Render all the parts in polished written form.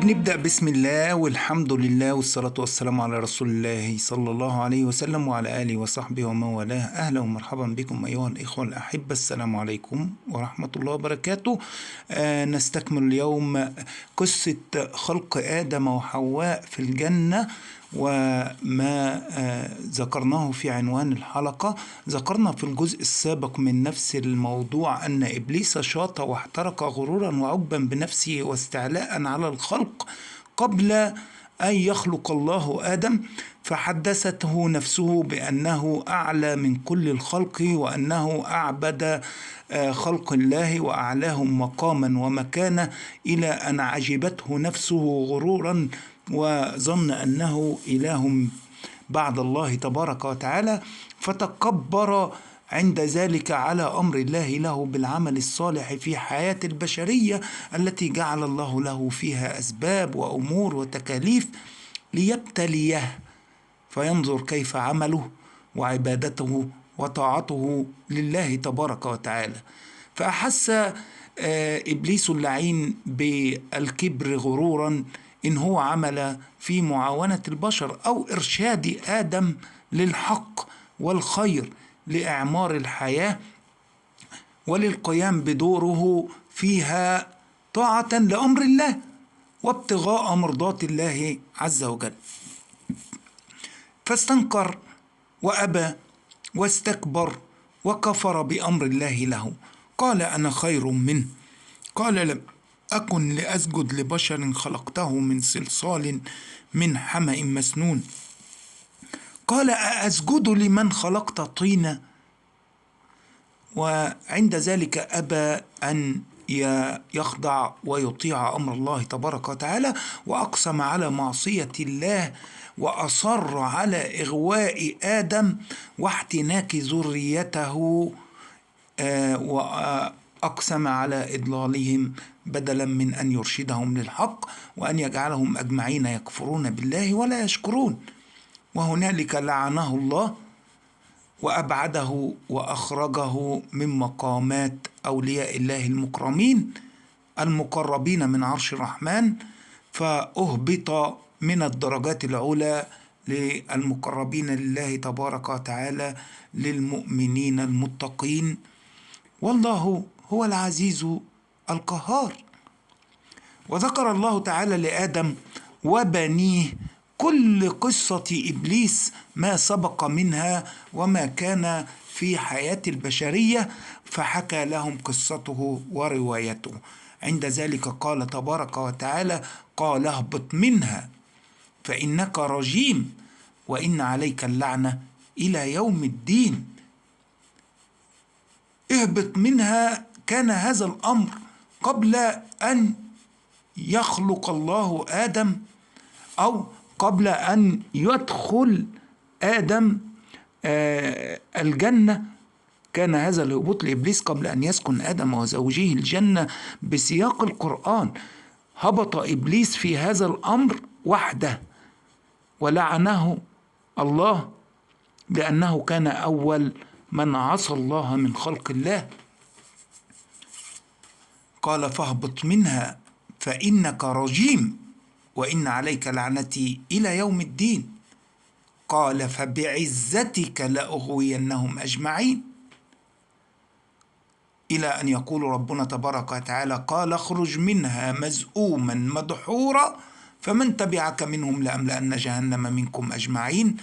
بنبدأ بسم الله والحمد لله والصلاة والسلام على رسول الله صلى الله عليه وسلم وعلى آله وصحبه ومن والاه. أهلا ومرحبا بكم أيها الإخوة الأحبة، السلام عليكم ورحمة الله وبركاته. نستكمل اليوم قصة خلق آدم وحواء في الجنة، وما ذكرناه في عنوان الحلقة. ذكرنا في الجزء السابق من نفس الموضوع أن إبليس شاط واحترق غرورا وعجبا بنفسه واستعلاء على الخلق قبل أن يخلق الله آدم، فحدثته نفسه بأنه أعلى من كل الخلق وأنه أعبد خلق الله وأعلاهم مقاما ومكانة، إلى أن عجبته نفسه غرورا وظن أنه إله بعد الله تبارك وتعالى، فتكبر عند ذلك على أمر الله له بالعمل الصالح في حياة البشرية التي جعل الله له فيها أسباب وأمور وتكاليف ليبتليه، فينظر كيف عمله وعبادته وطاعته لله تبارك وتعالى. فأحس إبليس اللعين بالكبر غرورا إن هو عمل في معاونة البشر أو إرشاد آدم للحق والخير لإعمار الحياة وللقيام بدوره فيها طاعة لأمر الله وابتغاء مرضات الله عز وجل. فاستنكر وأبى واستكبر وكفر بأمر الله له. قال أنا خير منه. قال لم أكن لأسجد لبشر خلقته من صلصال من حمأ مسنون. قال أأسجد لمن خلقت طينا. وعند ذلك أبى أن يخضع ويطيع أمر الله تبارك وتعالى، وأقسم على معصية الله وأصر على إغواء آدم واحتناك ذريته، وأقسم على إضلالهم بدلا من أن يرشدهم للحق وأن يجعلهم أجمعين يكفرون بالله ولا يشكرون. وهنالك لعنه الله وأبعده وأخرجه من مقامات أولياء الله المكرمين المقربين من عرش الرحمن، فأهبط من الدرجات العلى للمقربين لله تبارك وتعالى للمؤمنين المتقين، والله هو العزيز القهار. وذكر الله تعالى لآدم وبنيه كل قصة إبليس ما سبق منها وما كان في حياة البشرية، فحكى لهم قصته وروايته. عند ذلك قال تبارك وتعالى: قال اهبط منها فإنك رجيم وإن عليك اللعنة إلى يوم الدين. اهبط منها، كان هذا الأمر قبل أن يخلق الله آدم أو قبل أن يدخل آدم الجنة. كان هذا الهبوط لإبليس قبل أن يسكن آدم وزوجه الجنة بسياق القرآن. هبط إبليس في هذا الأمر وحده ولعنه الله لأنه كان أول من عصى الله من خلق الله. قال فاهبط منها فإنك رجيم وإن عليك لعنتي إلى يوم الدين. قال فبعزتك لأغوينهم أجمعين، إلى أن يقول ربنا تبارك وتعالى: قال اخرج منها مذءوما مدحورا فمن تبعك منهم لأملأن جهنم منكم أجمعين.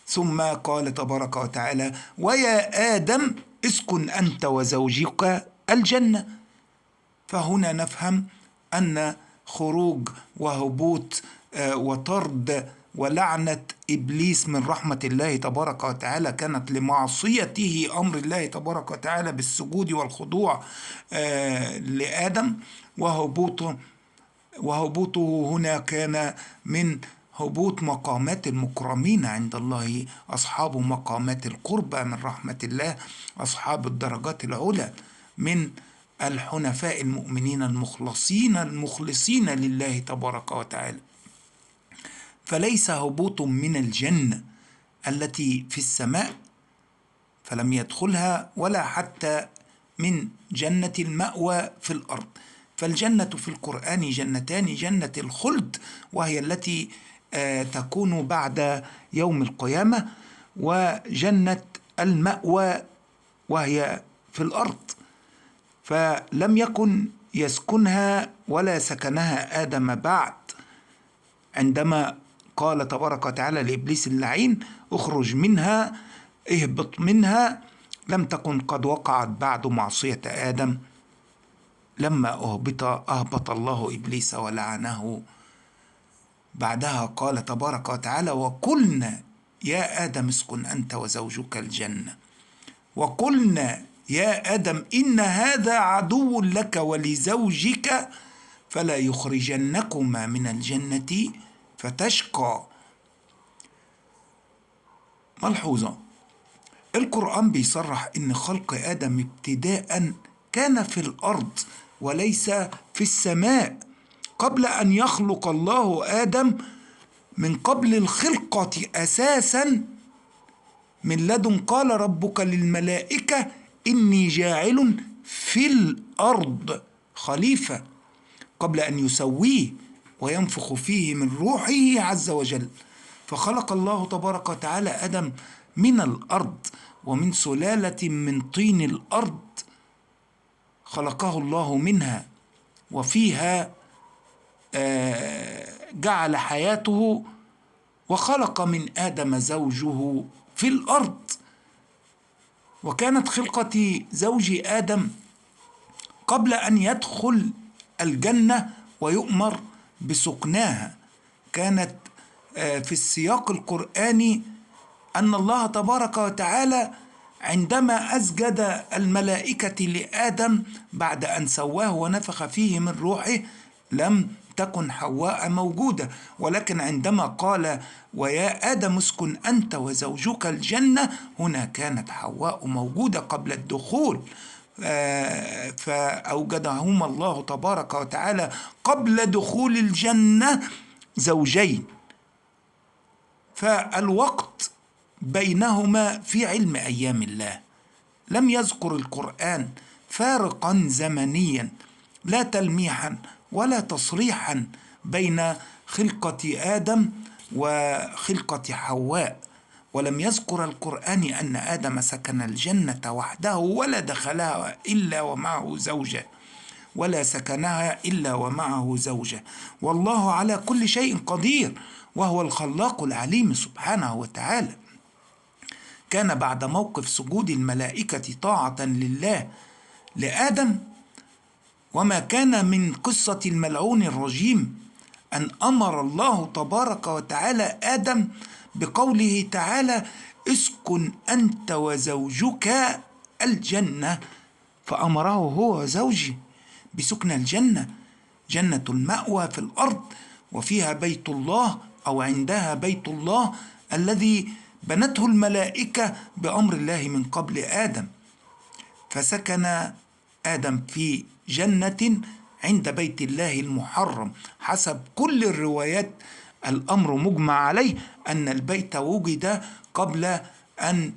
ثم قال تبارك وتعالى: ويا آدم اسكن أنت وزوجك الجنة. فهنا نفهم أن خروج وهبوط وطرد ولعنة إبليس من رحمة الله تبارك وتعالى كانت لمعصيته أمر الله تبارك وتعالى بالسجود والخضوع لآدم، وهبوطه هنا كان من هبوط مقامات المكرمين عند الله، أصحاب مقامات القربى من رحمة الله، أصحاب الدرجات العلى من الحنفاء المؤمنين المخلصين لله تبارك وتعالى. فليس هبوط من الجنة التي في السماء فلم يدخلها، ولا حتى من جنة المأوى في الأرض، فالجنة في القرآن جنتان: جنة الخلد وهي التي تكون بعد يوم القيامة، وجنة المأوى وهي في الأرض. فلم يكن يسكنها ولا سكنها آدم بعد، عندما قال تبارك وتعالى لإبليس اللعين: اخرج منها، اهبط منها. لم تكن قد وقعت بعد معصية آدم. لما أهبط الله إبليس ولعنه، بعدها قال تبارك وتعالى: وقلنا يا آدم اسكن أنت وزوجك الجنة، وقلنا يا آدم إن هذا عدو لك ولزوجك فلا يخرجنكما من الجنة فتشقى. ملحوظة: القرآن بيصرح إن خلق آدم ابتداء كان في الأرض وليس في السماء. قبل أن يخلق الله آدم، من قبل الخلقة أساسا، من لدن قال ربك للملائكة إني جاعل في الأرض خليفة، قبل أن يسويه وينفخ فيه من روحه عز وجل. فخلق الله تبارك وتعالى آدم من الأرض، ومن سلالة من طين الأرض خلقه الله منها، وفيها جعل حياته، وخلق من آدم زوجه في الأرض. وكانت خلقة زوج آدم قبل أن يدخل الجنة ويؤمر بسكناها. كانت في السياق القرآني أن الله تبارك وتعالى عندما أسجد الملائكة لآدم بعد أن سواه ونفخ فيه من روحه، لم تكن حواء موجودة، ولكن عندما قال ويا آدم اسكن أنت وزوجك الجنة، هنا كانت حواء موجودة قبل الدخول. فأوجدهما الله تبارك وتعالى قبل دخول الجنة زوجين، فالوقت بينهما في علم أيام الله. لم يذكر القرآن فارقا زمنيا، لا تلميحا ولا تصريحا بين خلقة آدم وخلقة حواء. ولم يذكر القرآن أن آدم سكن الجنة وحده ولا دخلها إلا ومعه زوجة، ولا سكنها إلا ومعه زوجة. والله على كل شيء قدير، وهو الخلاق العليم سبحانه وتعالى. كان بعد موقف سجود الملائكة طاعة لله لآدم، وما كان من قصة الملعون الرجيم، أن أمر الله تبارك وتعالى آدم بقوله تعالى: اسكن أنت وزوجك الجنة، فأمره هو وزوجه بسكن الجنة، جنة المأوى في الأرض، وفيها بيت الله أو عندها بيت الله الذي بنته الملائكة بأمر الله من قبل آدم. فسكن آدم في جنة عند بيت الله المحرم. حسب كل الروايات الأمر مجمع عليه أن البيت وجد قبل أن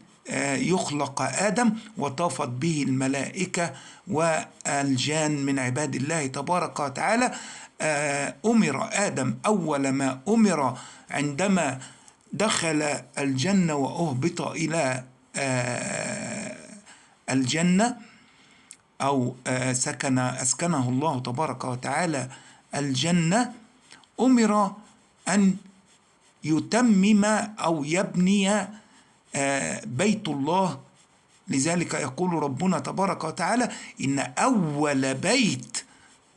يخلق آدم، وطافت به الملائكة والجان من عباد الله تبارك وتعالى. أمر آدم أول ما أمر عندما دخل الجنة وأهبط إلى الجنة، أو أسكنه الله تبارك وتعالى الجنة، أمر أن يتمم أو يبني بيت الله. لذلك يقول ربنا تبارك وتعالى: إن أول بيت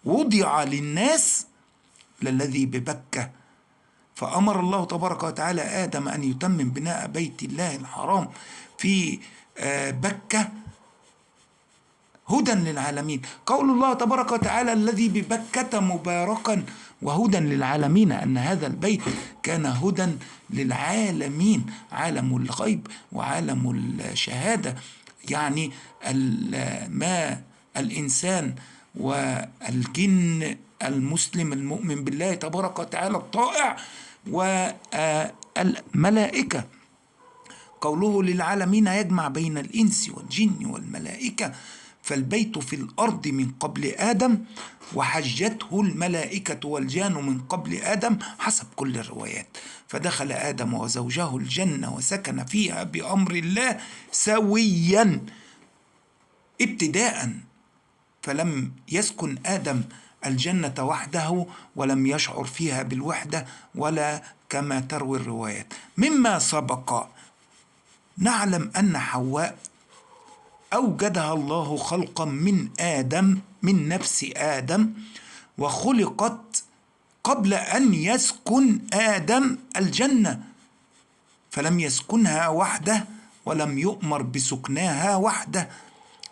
وضع للناس للذي ببكة. فأمر الله تبارك وتعالى آدم أن يتمم بناء بيت الله الحرام في بكة هدى للعالمين. قول الله تبارك وتعالى: الذي ببكة مباركا وهدى للعالمين، أن هذا البيت كان هدى للعالمين، عالم الغيب وعالم الشهادة، يعني ما الإنسان والجن المسلم المؤمن بالله تبارك وتعالى الطائع والملائكة. قوله للعالمين يجمع بين الإنس والجن والملائكة، فالبيت في الأرض من قبل آدم، وحجته الملائكة والجان من قبل آدم حسب كل الروايات. فدخل آدم وزوجه الجنة وسكن فيها بأمر الله سويا ابتداء، فلم يسكن آدم الجنة وحده ولم يشعر فيها بالوحدة ولا كما تروي الروايات. مما سبق نعلم أن حواء أوجدها الله خلقا من آدم، من نفس آدم، وخلقت قبل أن يسكن آدم الجنة، فلم يسكنها وحده ولم يؤمر بسكناها وحده،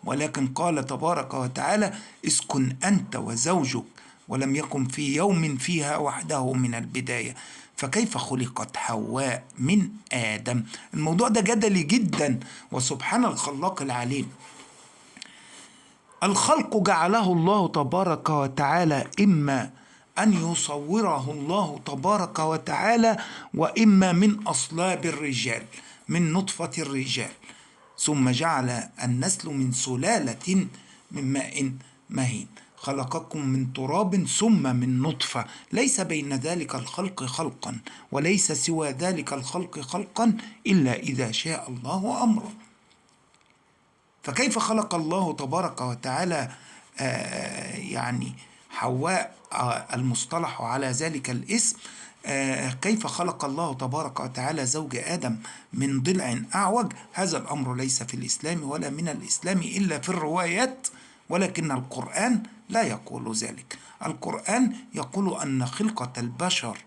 ولكن قال تبارك وتعالى: اسكن أنت وزوجك، ولم يكن في يوم فيها وحده من البداية. فكيف خلقت حواء من آدم؟ الموضوع ده جدلي جدا، وسبحان الخلاق العليم. الخلق جعله الله تبارك وتعالى إما أن يصوره الله تبارك وتعالى، وإما من أصلاب الرجال، من نطفة الرجال، ثم جعل النسل من سلالة من ماء مهين، خلقكم من تراب ثم من نطفة، ليس بين ذلك الخلق خلقا، وليس سوى ذلك الخلق خلقا إلا إذا شاء الله أمره. فكيف خلق الله تبارك وتعالى يعني حواء، المصطلح على ذلك الاسم، كيف خلق الله تبارك وتعالى زوج آدم من ضلع أعوج؟ هذا الأمر ليس في الإسلام ولا من الإسلام إلا في الروايات، ولكن القرآن لا يقول ذلك. القرآن يقول أن خلقة البشر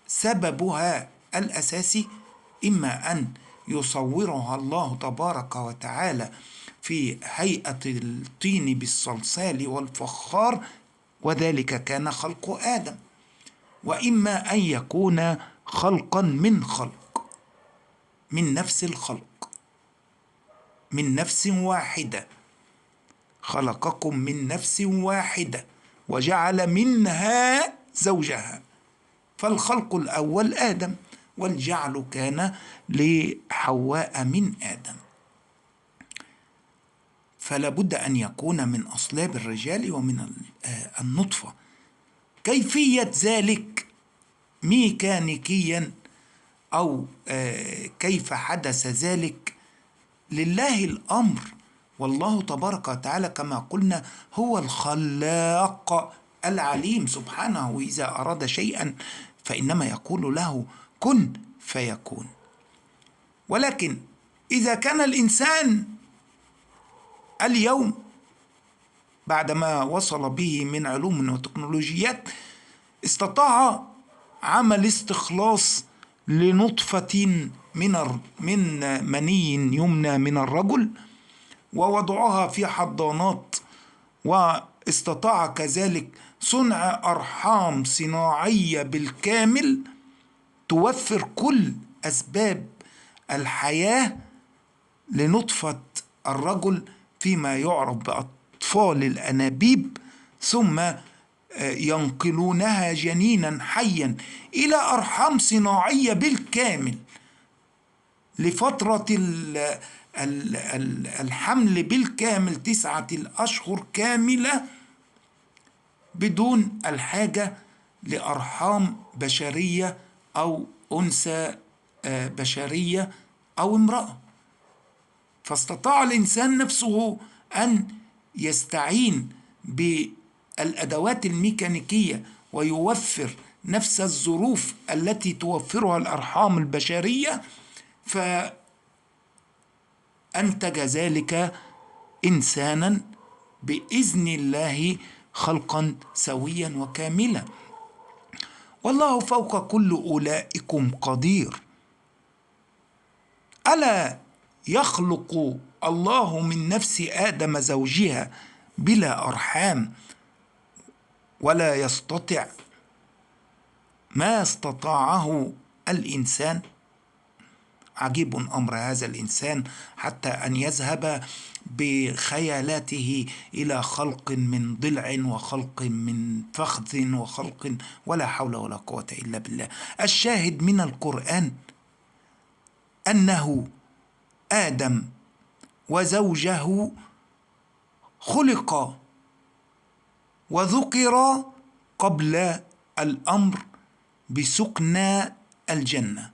سببها الأساسي إما أن يصورها الله تبارك وتعالى في هيئة الطين بالصلصال والفخار، وذلك كان خلق آدم، وإما أن يكون خلقا من خلق، من نفس الخلق، من نفس واحدة، خلقكم من نفس واحدة وجعل منها زوجها، فالخلق الأول آدم، والجعل كان لحواء من آدم. فلا بد أن يكون من أصلاب الرجال ومن النطفة. كيفية ذلك ميكانيكيا أو كيف حدث ذلك لله الأمر، والله تبارك وتعالى كما قلنا هو الخلاق العليم سبحانه، وإذا أراد شيئا فإنما يقول له كن فيكون. ولكن إذا كان الإنسان اليوم بعدما وصل به من علوم وتكنولوجيات استطاع عمل استخلاص لنطفة من مني يمنى من الرجل ووضعها في حضانات، واستطاع كذلك صنع أرحام صناعية بالكامل توفر كل أسباب الحياة لنطفة الرجل فيما يعرف بأطفال الأنابيب، ثم ينقلونها جنينا حيا إلى أرحام صناعية بالكامل لفترة الحمل بالكامل 9 أشهر كاملة، بدون الحاجة لأرحام بشرية أو أنثى بشرية أو امرأة. فاستطاع الإنسان نفسه أن يستعين بالأدوات الميكانيكية ويوفر نفس الظروف التي توفرها الأرحام البشرية، فأنتج ذلك إنسانا بإذن الله خلقا سويا وكاملا. والله فوق كل أولئكم قدير. ألا يخلق الله من نفس آدم زوجها بلا أرحام ولا يستطع ما استطاعه الإنسان؟ عجيب أمر هذا الإنسان حتى أن يذهب بخيالاته إلى خلق من ضلع وخلق من فخذ وخلق، ولا حول ولا قوة إلا بالله. الشاهد من القرآن أنه آدم وزوجه خلق وذكر قبل الأمر بسكنى الجنة.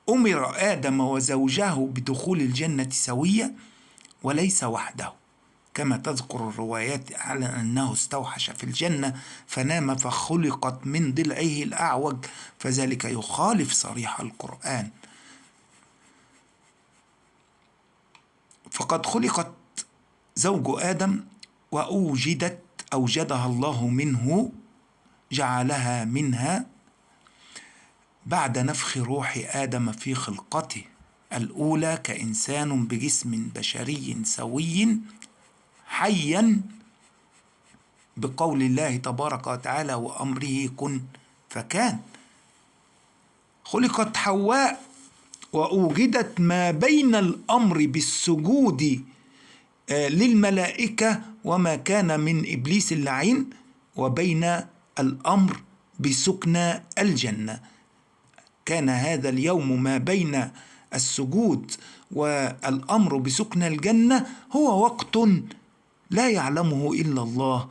أمر آدم وزوجه بدخول الجنة سوية وليس وحده، كما تذكر الروايات على أنه استوحش في الجنة فنام فخلقت من ضلعه الأعوج، فذلك يخالف صريح القرآن. فقد خلقت زوج آدم أوجدها الله منه، جعلها منها بعد نفخ روح آدم في خلقته الأولى كإنسان بجسم بشري سوي حيا بقول الله تبارك وتعالى وأمره كن فكان. خلقت حواء وأوجدت ما بين الأمر بالسجود للملائكة وما كان من إبليس اللعين، وبين الأمر بسكنى الجنة. كان هذا اليوم ما بين السجود والأمر بسكنى الجنة هو وقت لا يعلمه إلا الله،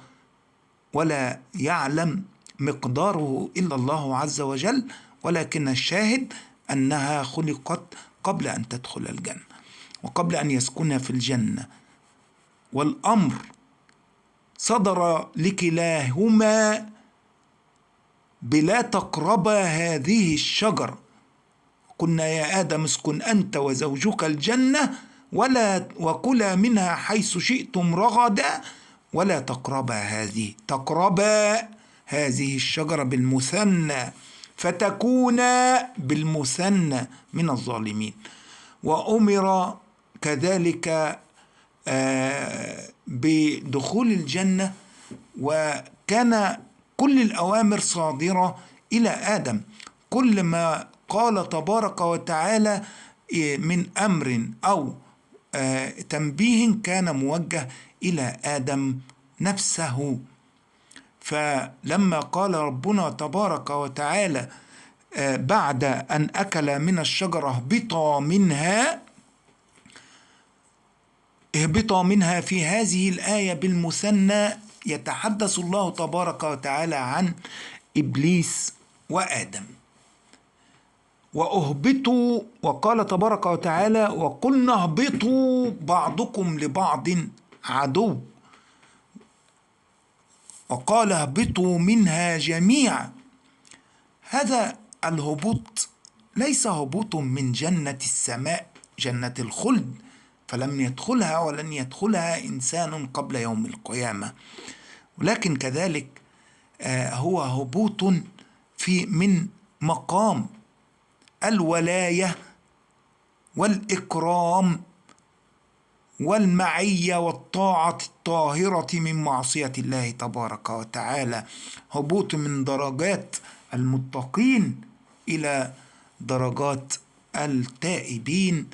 ولا يعلم مقداره إلا الله عز وجل، ولكن الشاهد أنها خلقت قبل أن تدخل الجنة وقبل أن يسكن في الجنة، والأمر صدر لكلاهما بلا تقربا هذه الشجرة. قلنا يا آدم اسكن أنت وزوجك الجنة وكلا منها حيث شئتم رغدا ولا تقربا هذه الشجرة بالمثنى فتكونا بالمثنى من الظالمين. وأمر كذلك بدخول الجنة، وكان كل الأوامر صادرة إلى آدم. كل ما قال تبارك وتعالى من أمر أو تنبيه كان موجه إلى آدم نفسه. فلما قال ربنا تبارك وتعالى بعد أن أكل من الشجرة اهبطا منها في هذه الآية بالمثنى، يتحدث الله تبارك وتعالى عن إبليس وآدم. وأهبطوا، وقال تبارك وتعالى وقلنا اهبطوا بعضكم لبعض عدو، وقال اهبطوا منها جميعا. هذا الهبوط ليس هبوط من جنة السماء جنة الخلد، فلم يدخلها ولن يدخلها إنسان قبل يوم القيامة، ولكن كذلك هو هبوط من مقام الولاية والإكرام والمعية والطاعة الطاهرة من معصية الله تبارك وتعالى. هبوط من درجات المتقين إلى درجات التائبين،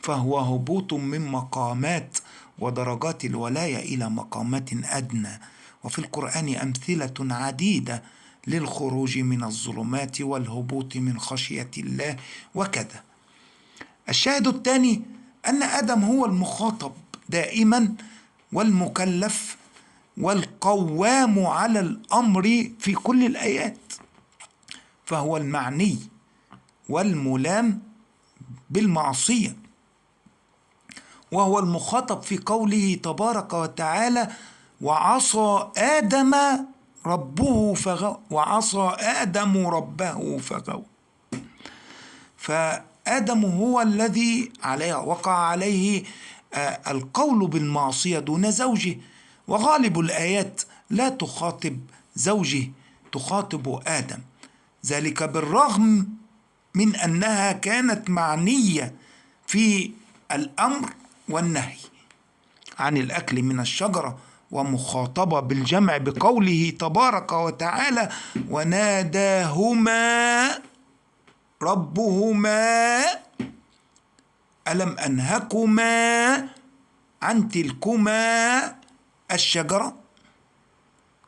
فهو هبوط من مقامات ودرجات الولاية إلى مقامات أدنى. وفي القرآن أمثلة عديدة للخروج من الظلمات والهبوط من خشية الله وكذا. الشاهد الثاني أن آدم هو المخاطب دائما والمكلف والقوام على الأمر في كل الآيات، فهو المعني والملام بالمعصية، وهو المخاطب في قوله تبارك وتعالى وعصى آدم ربه فغوى. فآدم هو الذي وقع عليه القول بالمعصية دون زوجه، وغالب الآيات لا تخاطب زوجه، تخاطب آدم، ذلك بالرغم من أنها كانت معنية في الأمر والنهي عن الأكل من الشجرة، ومخاطبة بالجمع بقوله تبارك وتعالى وناداهما ربهما ألم أنهكما عن تلكما الشجرة،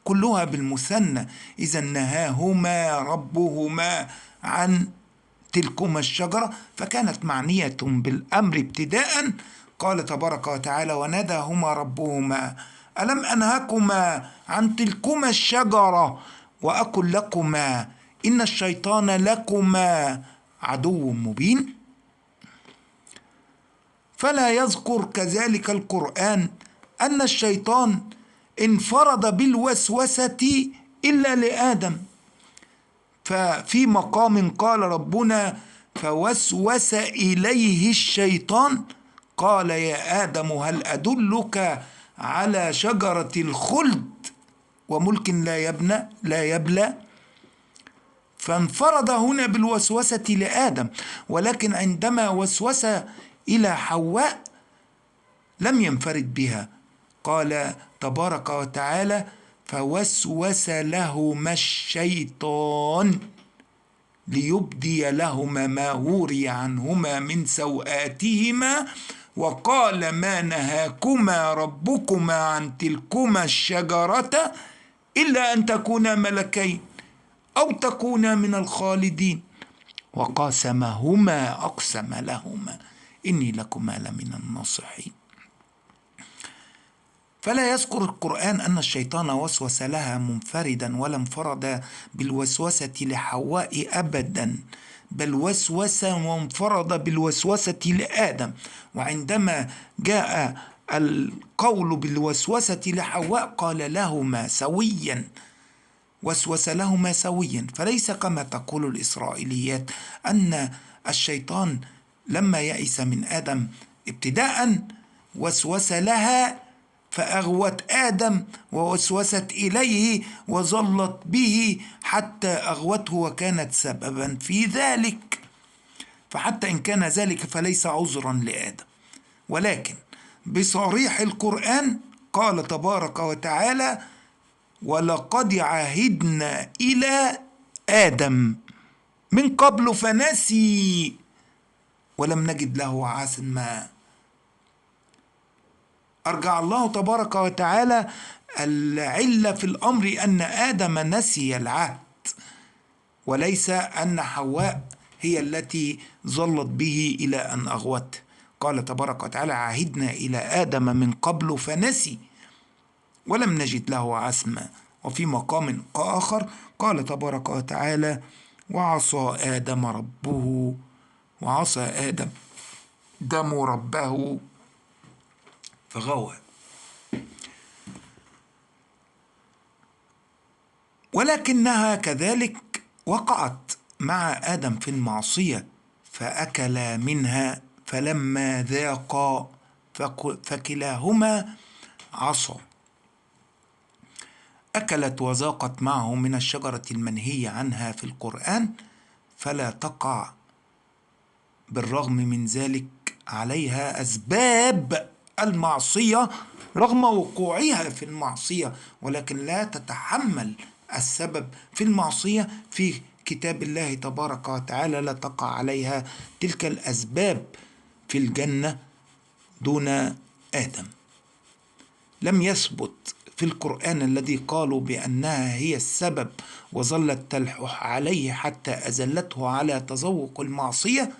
كلها بالمثنى. إذا نهاهما ربهما عن تلكما الشجرة، فكانت معنية بالأمر ابتداء قال تبارك وتعالى: وناداهما ربهما ألم أنهكما عن تلكما الشجرة وأقل لكما إن الشيطان لكما عدو مبين. فلا يذكر كذلك القرآن أن الشيطان انفرد بالوسوسة إلا لآدم، ففي مقام قال ربنا: فوسوس إليه الشيطان قال يا آدم هل أدلك على شجرة الخلد وملك لا يبلى. فانفرد هنا بالوسوسة لآدم، ولكن عندما وسوس إلى حواء لم ينفرد بها. قال تبارك وتعالى: فوسوس لهما الشيطان ليبدي لهما ما وري عنهما من سوآتهما وقال ما نهاكما ربكما عن تلكما الشجرة إلا أن تكونا ملكين أو تكونا من الخالدين وقاسمهما أقسم لهما إني لكما لمن الناصحين. فلا يذكر القرآن أن الشيطان وسوس لها منفردا ولا انفرد بالوسوسة لحواء أبدا، بل وسوس وانفرد بالوسوسة لآدم. وعندما جاء القول بالوسوسة لحواء قال لهما سويا، وسوس لهما سويا، فليس كما تقول الإسرائيليات أن الشيطان لما يئس من آدم ابتداء وسوس لها فأغوت آدم ووسوست إليه وظلت به حتى أغوته وكانت سببا في ذلك. فحتى إن كان ذلك فليس عذرا لآدم، ولكن بصريح القرآن قال تبارك وتعالى: ولقد عهدنا إلى آدم من قبل فنسي ولم نجد له عزما. أرجع الله تبارك وتعالى العلة في الأمر أن آدم نسي العهد، وليس أن حواء هي التي ظلت به إلى أن أغوته. قال تبارك وتعالى: عهدنا إلى آدم من قبل فنسي ولم نجد له عزما. وفي مقام آخر قال تبارك وتعالى: وعصى آدم ربه فغوى. ولكنها كذلك وقعت مع آدم في المعصية فأكلا منها فلما ذاقا فكلاهما عصى. أكلت وذاقت معه من الشجرة المنهي عنها في القرآن، فلا تقع بالرغم من ذلك عليها أسباب المعصية رغم وقوعها في المعصية، ولكن لا تتحمل السبب في المعصية. في كتاب الله تبارك وتعالى لا تقع عليها تلك الأسباب في الجنة دون آدم. لم يثبت في القرآن الذي قالوا بأنها هي السبب وظلت تلح عليه حتى أزلته على تذوق المعصية.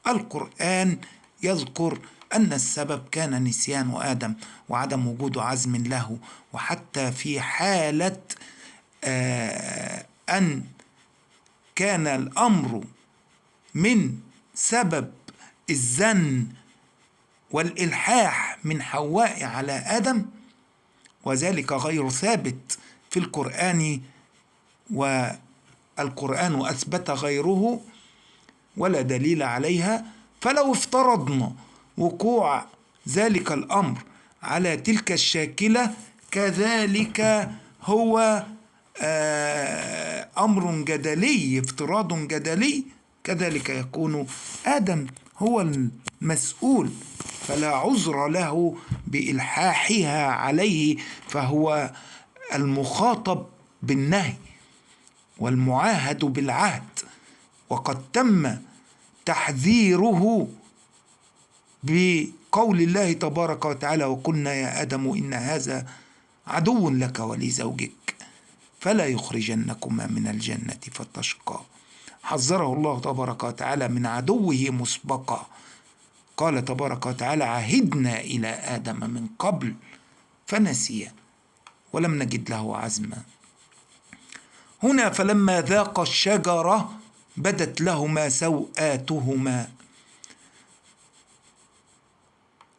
القرآن يذكر أن السبب كان نسيان آدم وعدم وجود عزم له، وحتى في حالة أن كان الأمر من سبب الزن والإلحاح من حواء على آدم، وذلك غير ثابت في القرآن، والقرآن أثبت غيره ولا دليل عليها. فلو افترضنا وقوع ذلك الأمر على تلك الشاكلة كذلك هو أمر جدلي، افتراض جدلي، كذلك يكون آدم هو المسؤول، فلا عذر له بإلحاحها عليه، فهو المخاطب بالنهي والمعاهد بالعهد، وقد تم تحذيره بقول الله تبارك وتعالى: وقلنا يا آدم إن هذا عدو لك ولزوجك فلا يخرجنكما من الجنة فتشقى. حذره الله تبارك وتعالى من عدوه مسبقا، قال تبارك وتعالى: عهدنا إلى آدم من قبل فنسي ولم نجد له عزما. هنا فلما ذاقا الشجرة بدت لهما سوآتهما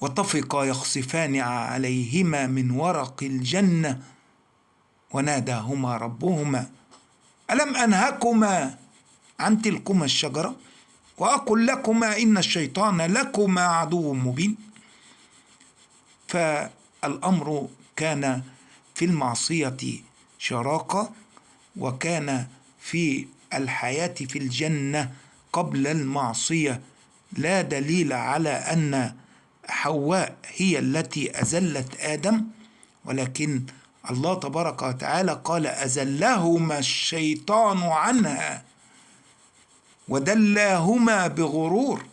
وطفقا يخصفان عليهما من ورق الجنة وناداهما ربهما: ألم أنهكما عن تلكما الشجرة وأقل لكما إن الشيطان لكما عدو مبين. فالأمر كان في المعصية شراكة، وكان في الحياة في الجنة قبل المعصية لا دليل على أن حواء هي التي أزلت آدم، ولكن الله تبارك وتعالى قال: أزلهما الشيطان عنها ودلاهما بغرور.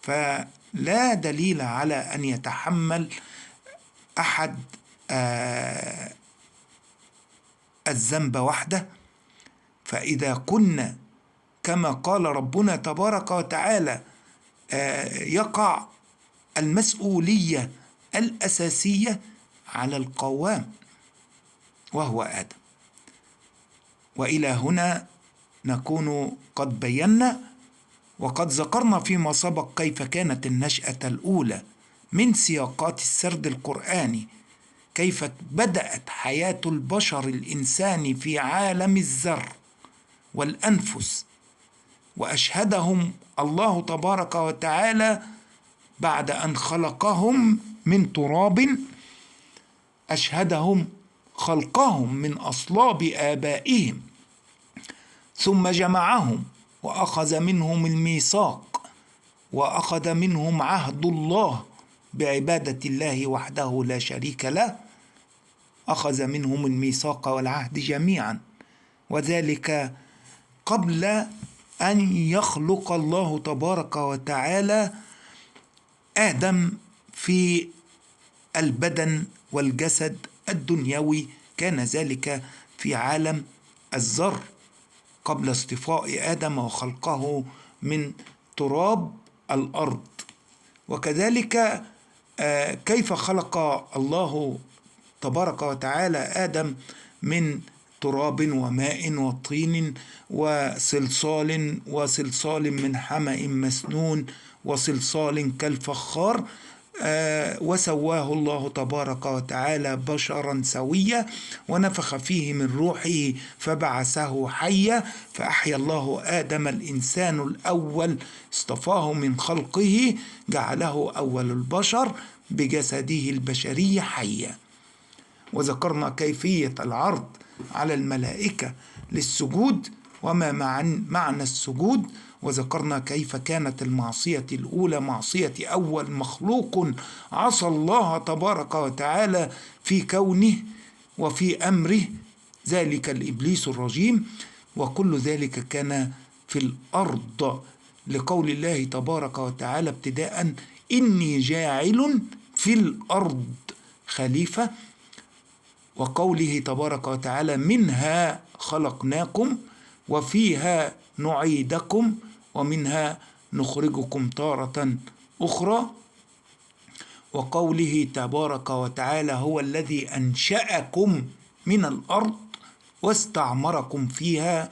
فلا دليل على أن يتحمل أحد الذنب وحده. فإذا كنا كما قال ربنا تبارك وتعالى يقع المسؤولية الأساسية على القوام وهو آدم. وإلى هنا نكون قد بينا وقد ذكرنا فيما سبق كيف كانت النشأة الأولى من سياقات السرد القرآني، كيف بدأت حياة البشر الإنساني في عالم الذر والأنفس، وأشهدهم الله تبارك وتعالى بعد أن خلقهم من تراب، أشهدهم خلقهم من أصلاب آبائهم، ثم جمعهم وأخذ منهم الميثاق وأخذ منهم عهد الله بعبادة الله وحده لا شريك له. أخذ منهم الميثاق والعهد جميعا، وذلك قبل أن يخلق الله تبارك وتعالى آدم في البدن والجسد الدنيوي. كان ذلك في عالم الذر قبل اصطفاء آدم وخلقه من تراب الأرض. وكذلك كيف خلق الله تبارك وتعالى آدم من تراب وماء وطين وصلصال من حمأ مسنون وصلصال كالفخار، وسواه الله تبارك وتعالى بشرا سويا ونفخ فيه من روحه فبعثه حيا، فأحيا الله آدم الإنسان الأول، اصطفاه من خلقه جعله أول البشر بجسده البشري حيا. وذكرنا كيفية العرض على الملائكة للسجود وما معنى السجود، وذكرنا كيف كانت المعصية الأولى معصية أول مخلوق عصى الله تبارك وتعالى في كونه وفي أمره، ذلك الإبليس الرجيم. وكل ذلك كان في الأرض، لقول الله تبارك وتعالى ابتداء: إني جاعل في الأرض خليفة، وقوله تبارك وتعالى: منها خلقناكم وفيها نعيدكم ومنها نخرجكم تارة أخرى، وقوله تبارك وتعالى: هو الذي أنشأكم من الأرض واستعمركم فيها،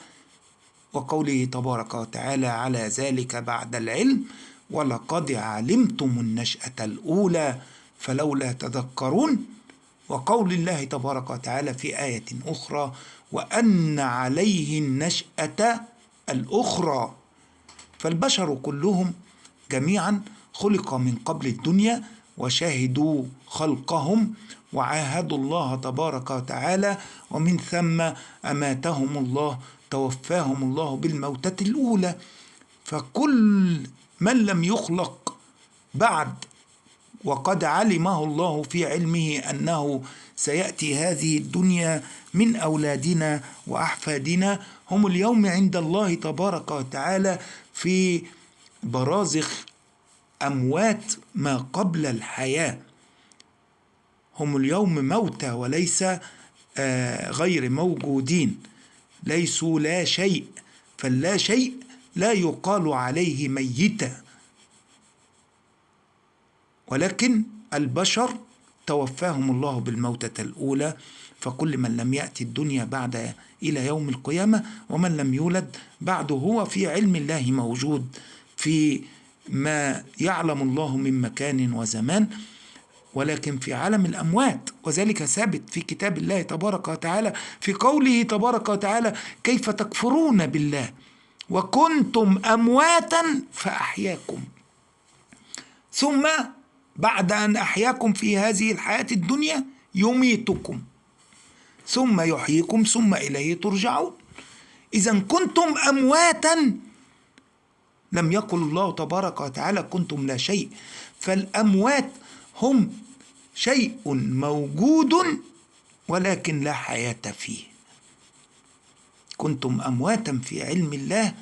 وقوله تبارك وتعالى على ذلك بعد العلم: ولقد علمتم النشأة الأولى فلولا تذكرون، وقول الله تبارك وتعالى في آية أخرى: وأن عليه النشأة الأخرى. فالبشر كلهم جميعا خلق من قبل الدنيا وشاهدوا خلقهم وعاهدوا الله تبارك وتعالى، ومن ثم أماتهم الله، توفاهم الله بالموتة الأولى. فكل من لم يخلق بعد وقد علمه الله في علمه أنه سيأتي هذه الدنيا من أولادنا وأحفادنا، هم اليوم عند الله تبارك وتعالى في برازخ أموات ما قبل الحياة، هم اليوم موتى وليس غير موجودين، ليسوا لا شيء، فاللا شيء لا يقال عليه ميتا. ولكن البشر توفاهم الله بالموتة الأولى، فكل من لم يأتي الدنيا بعد إلى يوم القيامة ومن لم يولد بعده هو في علم الله موجود في ما يعلم الله من مكان وزمان، ولكن في عالم الأموات. وذلك ثابت في كتاب الله تبارك وتعالى في قوله تبارك وتعالى: كيف تكفرون بالله وكنتم أمواتا فأحياكم، ثم بعد أن أحياكم في هذه الحياة الدنيا يميتكم ثم يحييكم ثم إليه ترجعون. إذن كنتم أمواتا، لم يقل الله تبارك وتعالى كنتم لا شيء، فالأموات هم شيء موجود ولكن لا حياة فيه. كنتم أمواتا في علم الله،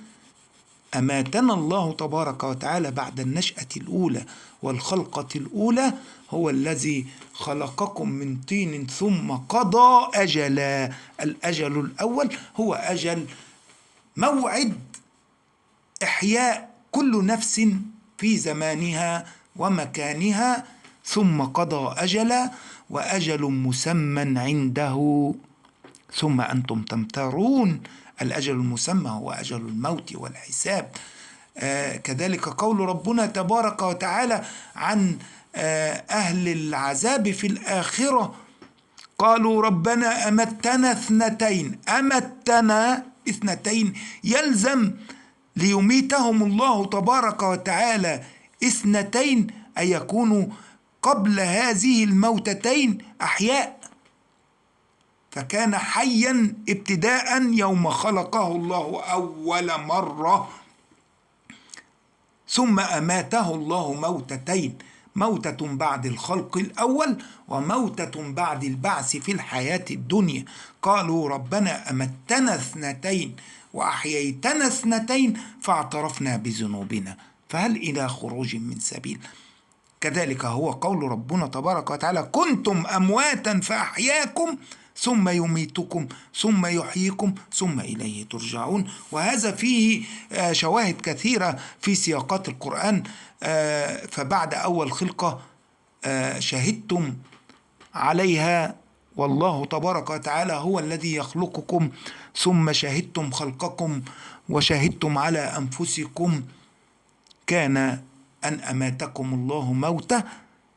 أماتنا الله تبارك وتعالى بعد النشأة الأولى والخلقة الأولى، هو الذي خلقكم من طين ثم قضى أجلا. الأجل الأول هو أجل موعد إحياء كل نفس في زمانها ومكانها، ثم قضى أجلا وأجل مسمى عنده ثم أنتم تمترون. الأجل المسمى هو أجل الموت والحساب. كذلك قول ربنا تبارك وتعالى عن أهل العذاب في الآخرة: قالوا ربنا أمتنا اثنتين. أمتنا اثنتين يلزم ليميتهم الله تبارك وتعالى اثنتين أن يكونوا قبل هذه الموتتين أحياء، فكان حيا ابتداء يوم خلقه الله أول مرة، ثم أماته الله موتتين: موتة بعد الخلق الأول وموتة بعد البعث في الحياة الدنيا. قالوا ربنا أمتنا اثنتين وأحييتنا اثنتين فاعترفنا بذنوبنا فهل إلى خروج من سبيل. كذلك هو قول ربنا تبارك وتعالى: كنتم أمواتا فأحياكم ثم يميتكم ثم يحييكم ثم إليه ترجعون. وهذا فيه شواهد كثيرة في سياقات القرآن. فبعد أول خلقة شهدتم عليها، والله تبارك وتعالى هو الذي يخلقكم، ثم شهدتم خلقكم وشهدتم على أنفسكم، كان أن أماتكم الله موتة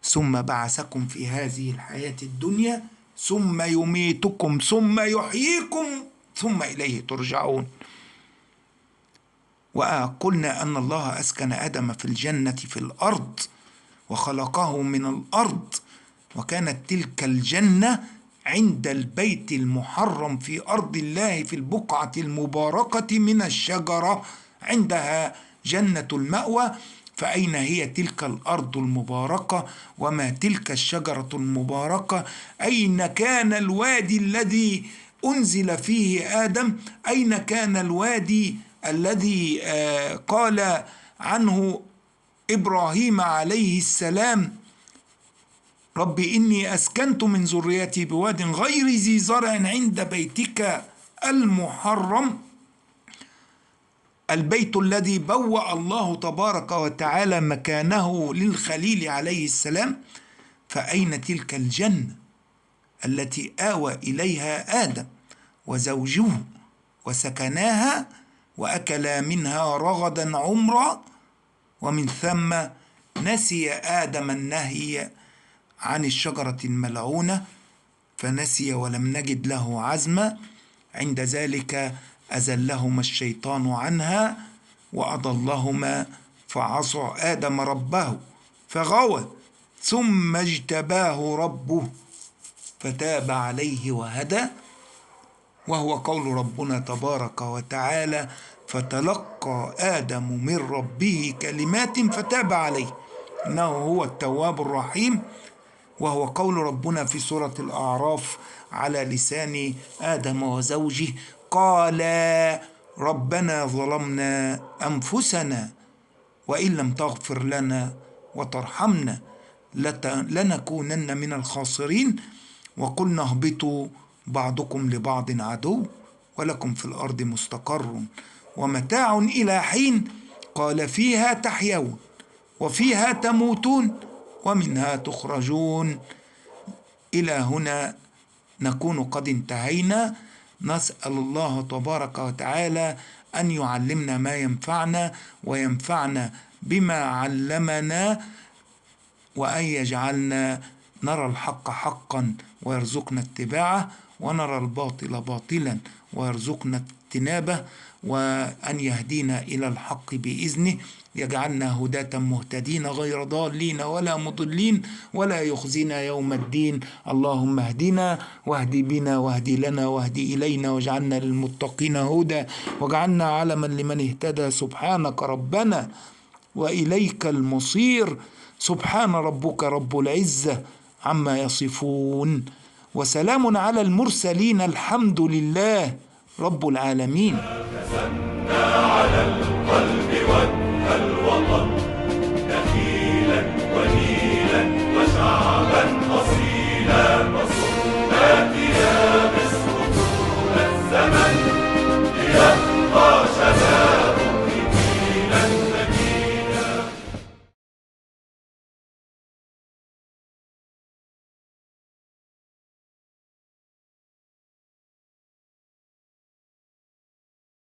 ثم بعثكم في هذه الحياة الدنيا ثم يميتكم ثم يحييكم ثم إليه ترجعون. وقلنا أن الله أسكن آدم في الجنة في الأرض وخلقه من الأرض، وكانت تلك الجنة عند البيت المحرم في أرض الله في البقعة المباركة من الشجرة، عندها جنة المأوى. فأين هي تلك الأرض المباركة وما تلك الشجرة المباركة؟ أين كان الوادي الذي أنزل فيه آدم؟ أين كان الوادي الذي قال عنه إبراهيم عليه السلام: رب إني أسكنت من ذريتي بواد غير ذي زرع عند بيتك المحرم، البيت الذي بوأ الله تبارك وتعالى مكانه للخليل عليه السلام. فأين تلك الجنة التي آوى إليها آدم وزوجه وسكناها وأكلا منها رغدا عمرا، ومن ثم نسي آدم النهي عن الشجرة الملعونة فنسي ولم نجد له عزما، عند ذلك أزلهما الشيطان عنها وأضلهما فعصى آدم ربه فغوى ثم اجتباه ربه فتاب عليه وهدى. وهو قول ربنا تبارك وتعالى: فتلقى آدم من ربه كلمات فتاب عليه إنه هو التواب الرحيم. وهو قول ربنا في سورة الأعراف على لسان آدم وزوجه: قال ربنا ظلمنا أنفسنا وإن لم تغفر لنا وترحمنا لنكونن من الخاسرين، وقلنا اهبطوا بعضكم لبعض عدو ولكم في الأرض مستقر ومتاع إلى حين، قال فيها تحيون وفيها تموتون ومنها تخرجون. إلى هنا نكون قد انتهينا. نسأل الله تبارك وتعالى أن يعلمنا ما ينفعنا وينفعنا بما علمنا، وأن يجعلنا نرى الحق حقا ويرزقنا اتباعه، ونرى الباطل باطلا ويرزقنا اجتنابه، وأن يهدينا إلى الحق بإذنه، يجعلنا هداة مهتدين غير ضالين ولا مضلين، ولا يخزينا يوم الدين. اللهم اهدنا واهدي بنا واهدي لنا واهدي إلينا، واجعلنا للمتقين هدى، واجعلنا علما لمن اهتدى. سبحانك ربنا وإليك المصير. سبحان ربك رب العزة عما يصفون، وسلام على المرسلين، الحمد لله رب العالمين. على القلب والوطن